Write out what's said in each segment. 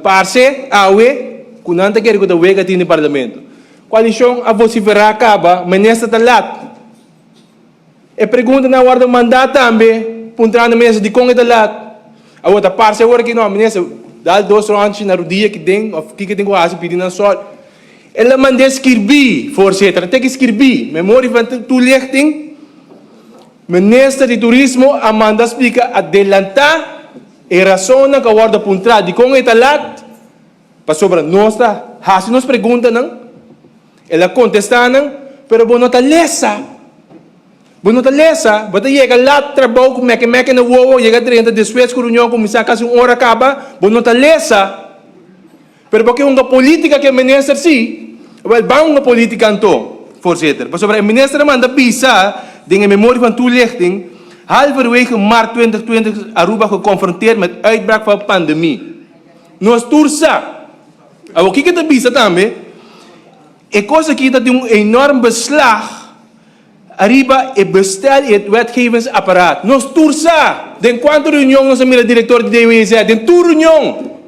Parse awe ku nan ta kere ku ta wega tin den parlamento. Koalishon a vosiferá kaba, minister ta lat. E preguntanan a wòrdu mandá tambe puntrando minister dikon e ta lat. Awor ta parse awor aki no, minister dal dos ròntji na rudia aki den òf kiko e tin ku hasi pidi nan sòl. El a mand'é skirbí, voorzitter, a teki skirbí, memorie van toelichting. Minister di Turismo a manda splika adelantá e rasonnan ku a wòrdu puntrá dikon e ta lat, pasobra nos ta hasi nos preguntanan, el a kontestá nan, pero bo no ta lesa. Bo no ta lesa, bo ta yega lat trabou ku meke meke na wowo, yega drenta despues ku reunion a kuminsá kasi un ora kaba, bo no ta lesa. Pero bo ke hunga politica ke minister si? Wel ban hunga politica anto, voorzitter. Pasobra e minister a manda bisa den e memorie van toelichting, halverwege maart 2020 is Aruba geconfronteerd met uitbraak van pandemie. Nos tur sa. Awor kiko e ta bisa tambe? E kos aki ta tin un enorm beslag Ariba e bestel i het wetgevingsapparaat. Nos tur sa den kuantu reunion nos a mira direktor di DWZ, den tur reunion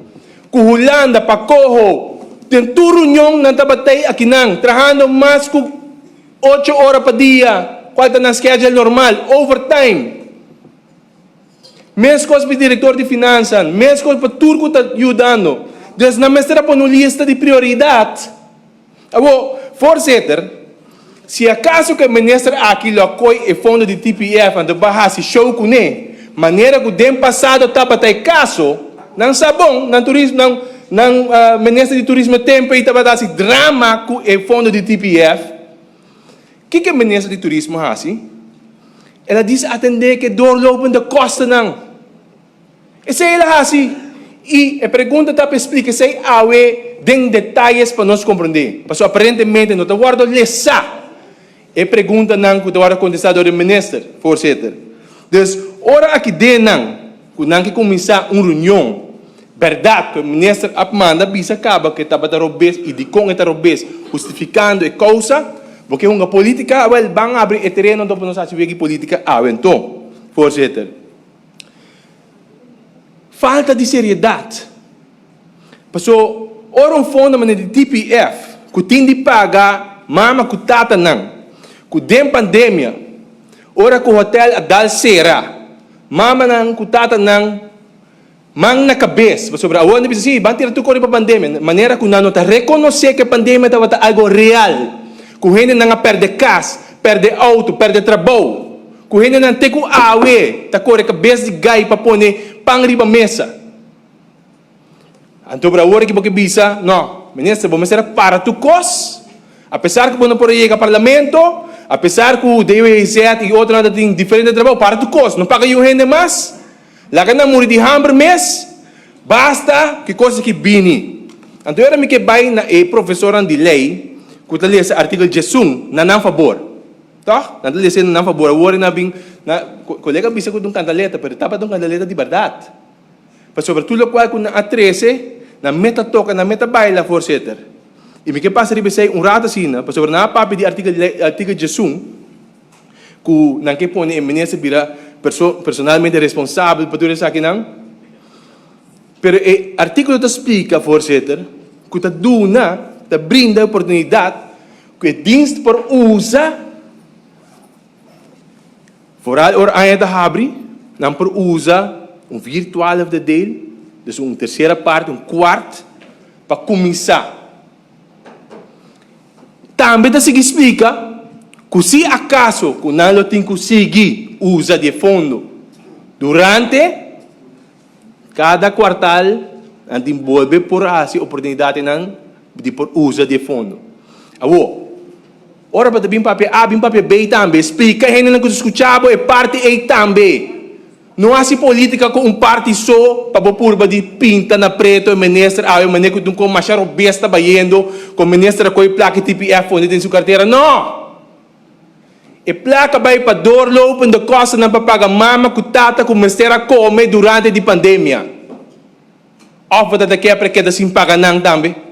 ku Hulanda, pa Coho, den tur reunion nan tabat'ei akinan trahando mas ku ocho ora pa dia, kual ta nan schedule normal, overtime. Meskos pa e direktor di finansan, meskos pa tur ku ta yudando. Dus nan mester a pone un lista di prioridat. Awor, voorzitter, si acaso cu e minister aki lo a coy e fondo di TPF anto ba haci show cune, manera cu den pasado tabata e caso, nan sa bon, nan turismo, nan, nan minister di turismo tempo ey tabata haci drama cu e fondo di TPF, kico e minister di turismo haci? El a disatende cu e doorlopende kostennan. Esei el a hasi. I e pregunta ta pa e splika esei awe den detayes pa nos komprondé. Pasobra aparentemente no ta wòrdu lesá e preguntanan ku ta wòrdu kontestá dor e minister, voorzitter. Dus, ora aki den nan ku nan ke kuminsá un reunion, bèrdat ku e minister a manda bisa kaba ku e tabata robes i dikon e ta robes, hustifikando e kousa, bo ke hunga politika? Awèl, ban abri e tereno anto pa nos hasi wega di politika awe anto, voorzitter. Falta di seriedat. Paso ora un fondo manera di TPF ku tin di paga mama ku tatanan ku den pandemia ora ku hotel a dal sera mamanan ku tatanan man na kabes pasobra awor nan bisa si ban tira tur kos riba pandemia manera ku nan no ta rekonosé ku e pandemia tabata algo real ku hendenan a pèrdè kas pèrdè outo pèrdè trabou. Ku hendenan te ku awe ta kore kabes di gai pa pone pan riba mesa. Anto por awor ki bo ke bisa, no, minister bo mester a para tur kos, apesar ku bo no por a yega parlamento, apesar ku DWZ i otronan ta tin diferente trabou, para tur kos, no paga yu hende mas, laga nan muri di hamber mes, basta ku e kos aki bini. Anto ora mi ke bai na e profesornan di lei ku ta lesa artikel diesun na nan fabor. Tòg, nan ta lesa nan fabor. Awor nan a bin, nan kolega a bisa ku ta un kantaleta, pero e tabata un kantaleta di bèrdat. Pasobra tur lokual ku nan a trese, nan mes ta toka, nan mes ta baila, voorzitter. I mi ke pasa riba esei un rato asina, pasobra nan a papia di artikel artikel diesun, ku nan ke pone e minister bira perso personalmente responsabel pa tur esakinan. Pero e artíkulo ta splika, voorzitter, ku ta duna, ta brinda e oportunidat Ku e dienst por usa, foral ora aña ta habri, nan por usa un vier-twaalfde deel, dus un tersera parti, un kwart, pa kuminsá. Tambe ta sigui splika ku si akaso ku nan lo tin ku sigui usa di e fondo durante Kada kuartal nan tin bolbe por hasi oportunidatnan di por usa di e fondo. Awor, ora bo ta bin papia A, bin papia B tambe. Splika e hendenan ku ta skucha bo e parti ei tambe. No hasi politika ku un parti so pa bo purba di pinta na preto e minister awe manera ku tin kon masha robes ta bayendo ku minister a kohe plaka TPF pone den su kartera. No! E plaka bai pa doorlopende kostennan pa paga mama ku tata ku mester a kome durante di pandemia. Òf bo ta ta ke pra keda sin paga nan tambe?